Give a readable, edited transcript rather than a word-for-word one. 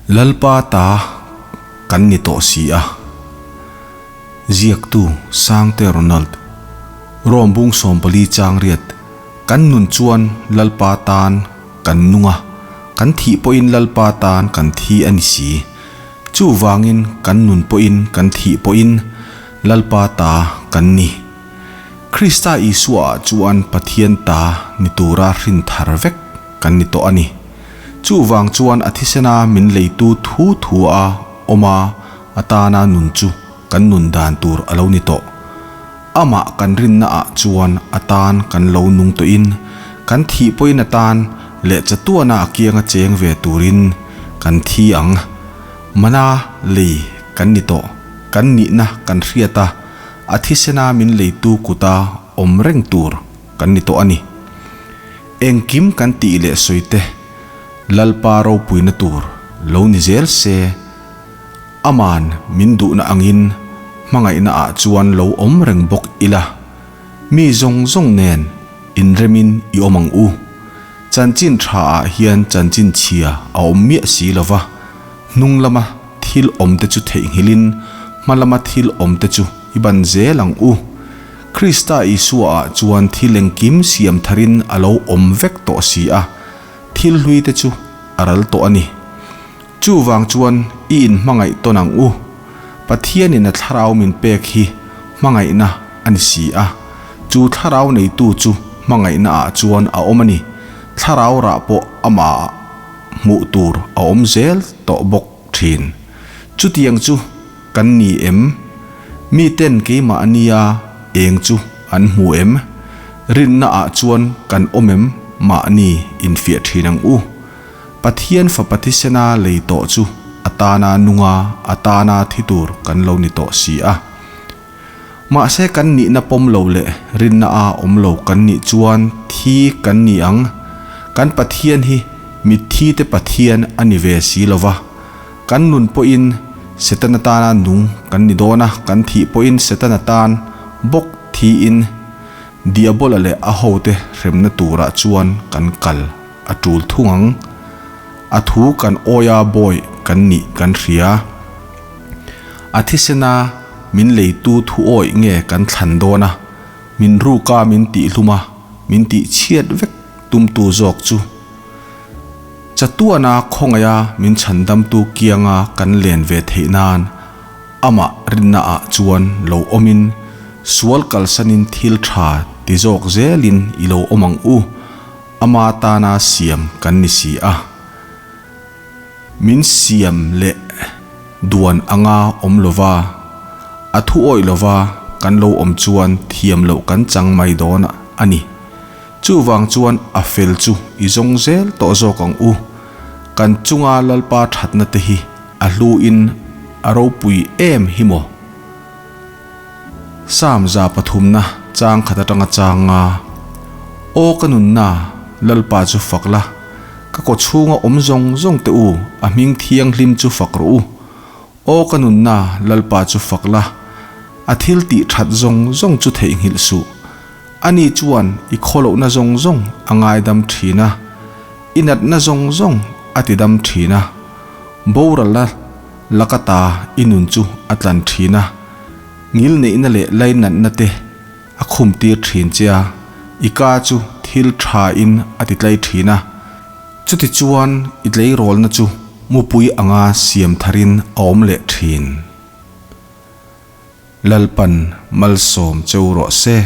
Lalpa ta kan ni tawh si a. Ziaktu Sangte Ronald, Rom bung 14 chang riat, Kan nun chuan Lalpa tan kan nung a, kan thih pawhin Lalpa tan kan thi a ni si. Chuvangin kan nun pawhin kan thih pawhin Lalpa ta kan ni. Krista Isua ah chuan Pathian ta ni tura hrin thar vek kan ni tawh a ni. Chuvang chuan a thisena min leitu thu thu a awm a, atana nun chu kan nun dan tur a lo ni tawh. Amah kan rinna ah chuan atan kan lo nung tawhin, kan thih pawhin atan leh chatuana a kianga cheng ve turin kan thi ang. Mana lei kan ni tawh, kan nihna kan hriat a, a thisena min leitu kuta awm reng tur kan ni tawh a ni. Engkim kan tih leh sawi te, Lalpa ropuina tur lo ni zel se. Aman min duhna angin hmangaihna ah chuan lo awm reng bawk ila, mi zawng zawng nen inremin i awm ang u. Chanchin tha ah hian chanchin chhia a awm miah si lova, hnung lama thil awm te chu theihnghilhin hma lama thil awm te chu i ban zel ang u. Krista Isua ah chuan thil engkim siam tharin a lo awm vek tawh si a, thil hlui te chu a ral tawh a ni. Chuvang chuan i inhmangaih tawn ang u. Pathianin a thlarau min pek hi hmangaihna a ni si a. Chu thlarau neitu chu hmangaihna ah chuan a awm a ni. Thlarau rah pawh amah ah hmuh tur a awm zel tawh bawk thin. Chutiang chu kan ni em? Miten keimah ania eng chu an hmu em? Rinna ah chuan kan awm em? Mahni infiah thin ang u. Pathian Fapa thisena lei tawh chu a tana nunga a tana thi tur kan lo ni tawh si a. Mahse kan nihna pawm lo leh rinna a awm lo kan nih chuan thi kan ni ang. Kan Pathian hi mitthi te Pathian a ni ve si lo va. Kan nun pawhin Setana tana nung kan ni dawn a, kan thih pawhin Setana tan bawk thiin Diabola leh a hote hremna turah chuan kan kal. A tul thung ang. A thu kan awia bawi kan nih kan hria. A thisena min leitu thu awih nge kan thlan dawn a, min ruka min tihhlum a, min tihchhiat vek tumtu zawk chu. Chatuana khawngaia min chhandamtu kianga kan len ve theih nan amah rinnaah chuan lo awmin sual kalsanin thil tha ti zawk zelin i lo awm ang u. Ama tana siam kan ni si a, min siam leh duan anga awm lova, a thu awih lova kan lo awm chuan thiam loh kan chang mai dawn a ni. Chuvang chuan a fel chu i zawng zel tawh zawk ang u. Kan chunga Lalpa thatna te hi a hluin a ropui em hi maw? Psalm 3 na chang khat atanga chang nga, Aw ka nunna, Lalpa chu fak la, ka kaw chhunga awm zawng zawng te u, a hming thianghlim chu fak rawh u. Aw ka nunna, Lalpa chu fak la, a thil tih that zawng zawng chu theihnghilh suh. Ani chuan i khawlohna zawng zawng a ngaidam thin a, i natna zawng zawng a tidam thin a, boralna laka ta i nun chu a tlan thin a, ngil neihna leh lainatna te a khum tir thin che a, i ka chu thil tha in a ti tlai thin a. Chutichuan i tleirawlna chu mupui anga siam tharin a awm leh thin. Lalpan malsawm cheu rawh se.